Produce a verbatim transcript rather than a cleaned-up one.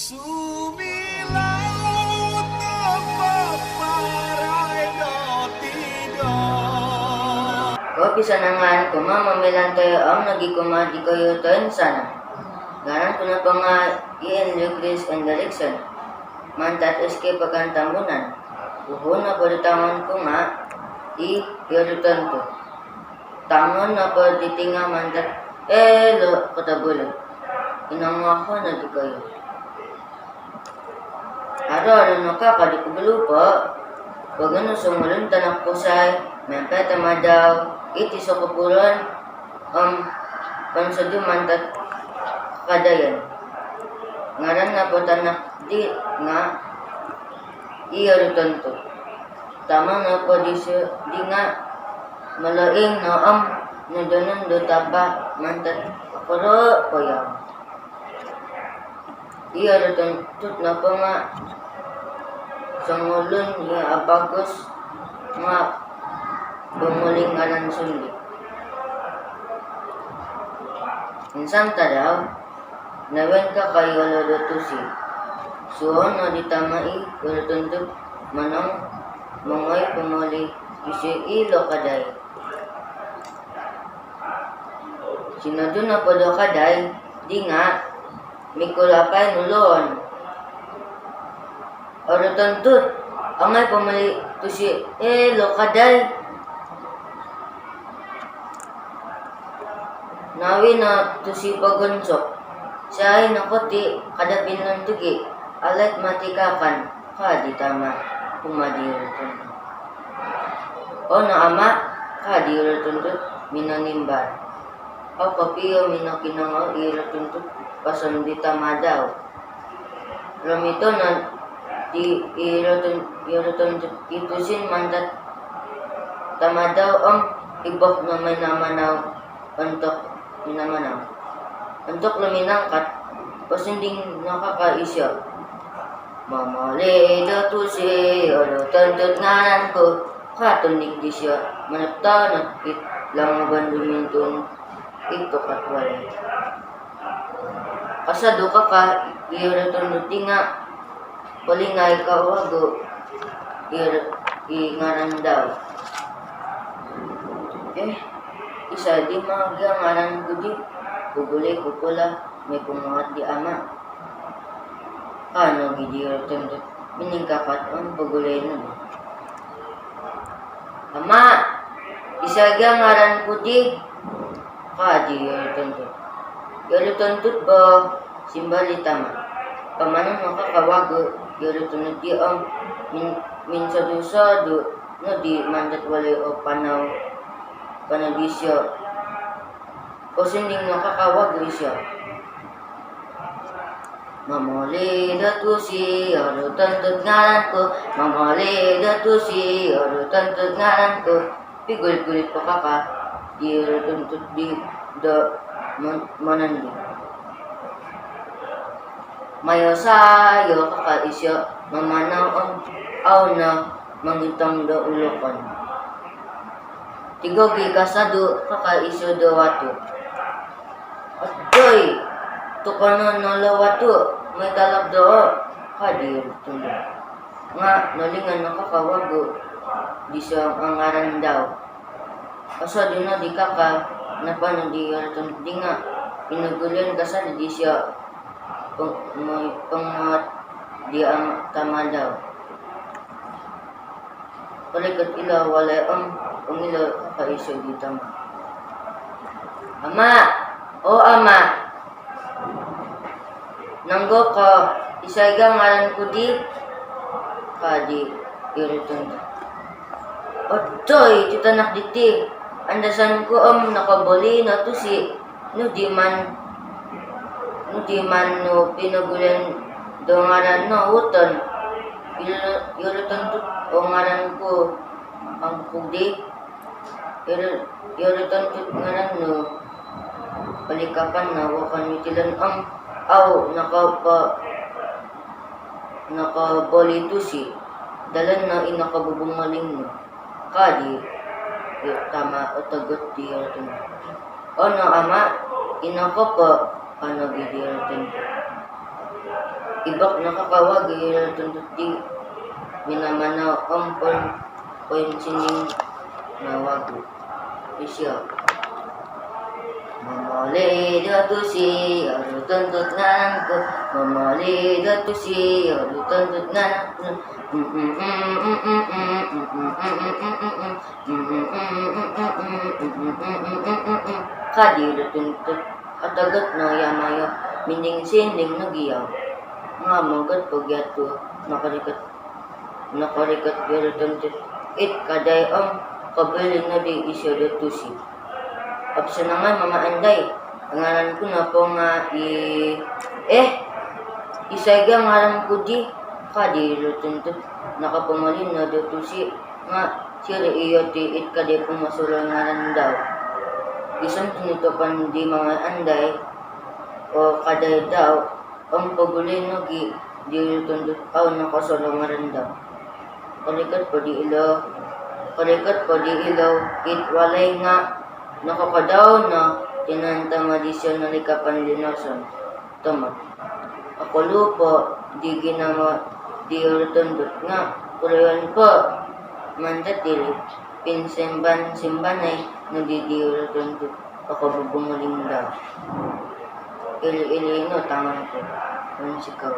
Sumilaut no paparai do tido. Kopisanangan kumaa mamilantoi om nogi kumaa dikoyu toinsanan. Ngaran ku nopo nga Ian Lucas Hendrickson. Mantad S K Pekan Tambunan. Puhun nopo di tangon ku nga i Yoruton tu. Tangon nopo diti nga mantad ilo Kota Belud. Inongoho no dikoyu. Haro no kaka di kubulupo. Pogonu songulun tanak kusai miampai tamadau iti sokopuron om ponsodu mantad Kadayan. Ngaran nopo tanak di nga i Yoruton tu. Tama nopo disio di nga moloing no om nodonon do tapa mantad koro poyau. I Yoruton tu nopo nga songulun i abagus nga pumuling ngaran sundi. Insan tadau, nawen kaka yolo do tusi. Suhuon no di tama i Yoruton tu manong mongoi pumuli disio ilo kadai. Sinodu nopo do kadai di nga mikul apai nulun. Yoruton tu, ongoi pumuli tusi ilo kadai. Nawi no tusi pogonsok. Siai no koti kada pinuntuki, alat mati kakan, ka di tama kumaa di Yoruton tu. Ono ama, ka di Yoruton tu minonimbar. Au kopio minokinongou i Yoruton tu pasal di tamadau. Romito no di i Yoruton, Yoruton tu i tusin mantad tamadau om iboh no minamanau ontok minamanau. Ontok luminangkat, posinding no kaka isio. Momoli do tusi, Yoruton tu ngaran ku, ka tunik disio, manuk tau no it langoban dumintun, itu kat walai. Kasadu kaka i Yoruton tu di nga polingai kawagu i, i ngaran dau. Eh, isai di ma gia ngaran ku di, puguli ku pula, mipunguhat di ama. Ka nogi di Yoruton tu miningkakat om puguli no di. Ama, isai gia ngaran ku di, ka di Yoruton tu. Yoruton tu bo, simbal di tama. Pamanau no kaka wagu i Yoruton tu di om min, minsodu-sodu no di mantad walai o panau, panau disio. Posinding no kaka wagu isio. Momoli do tusi, Yoruton tu ngaran ku. Momoli do tusi, Yoruton tu ngaran ku. Pigulit-gulit po kaka i Yoruton tu di do mon, monondu. Mayo sayo kaka isio mamanau om au no mongitong do ulokon. Tigogi kasadu kaka isio do watu. Odoi, tukonon no lo watu, mai talap do, ka di Yoruton tu. Nga nolingan no kaka wagu disio ngaran dau. Osodu no di kaka, napanau di Yoruton tu di nga pinogulion kasadu disio pong, mo, ponguhat di ama, tamadau. Korikot ilo walai om pongilo kaka isio di tama. Ama, o ama, nanggo ko, isai gia ngaran ku di, ka di Yoruton tu. Odoi, ti tanak diti, andasan ku om nokoboli no tusi, nu di man, nu di man nu pinogulion do ngaran nu Yoruton. Yoruton tu o ngaran ku, angku di. Yoruton tu ngaran nu, palikapan no wokon mitilan om au nokopo, nokoboli tusi. Dalan no i nokobubungoling nu. Ka di tama otogot di Yoruton. Ono ama, ino kopo, ka nogi di Yoruton. Ibak no kakawag i Ratuntut di minamanau om poinsinding no wagu isio. Momoli do tusi o Ratuntut ngaran ku, momoli do tusi o Ratuntut ngaran ku. Ka di Ratuntut, otogod no yama yo, minding-sinding nogi yau. Nga mogot po gia tu nokorikot, nokorikot i Ratuntut id kadai om koboli nodi isio do tusi. Opsonangai mama andai, ngaran ku nopo nga i, eh, isai gia ngaran ku di, ka di Ratuntut. Nokopomoli no do tusi nga siri iyo ti id kadai pomosorou ngaran dau. Gisom tinutupan di mama andai o kadai dau om poguli nogi di Ratuntut au nokosorou ngaran dau. Korikot po di ilo, korikot po di ilo id walai nga nokokodou no tinan tama disio nalikapan di noson tomod. Okolu po di ginamo di Ratuntut nga kuroyon po mantad diri, pinsimban-simbanai nodi di Ratuntut o kobubunguling dau. Ili-ili no tangon ku, mansikau.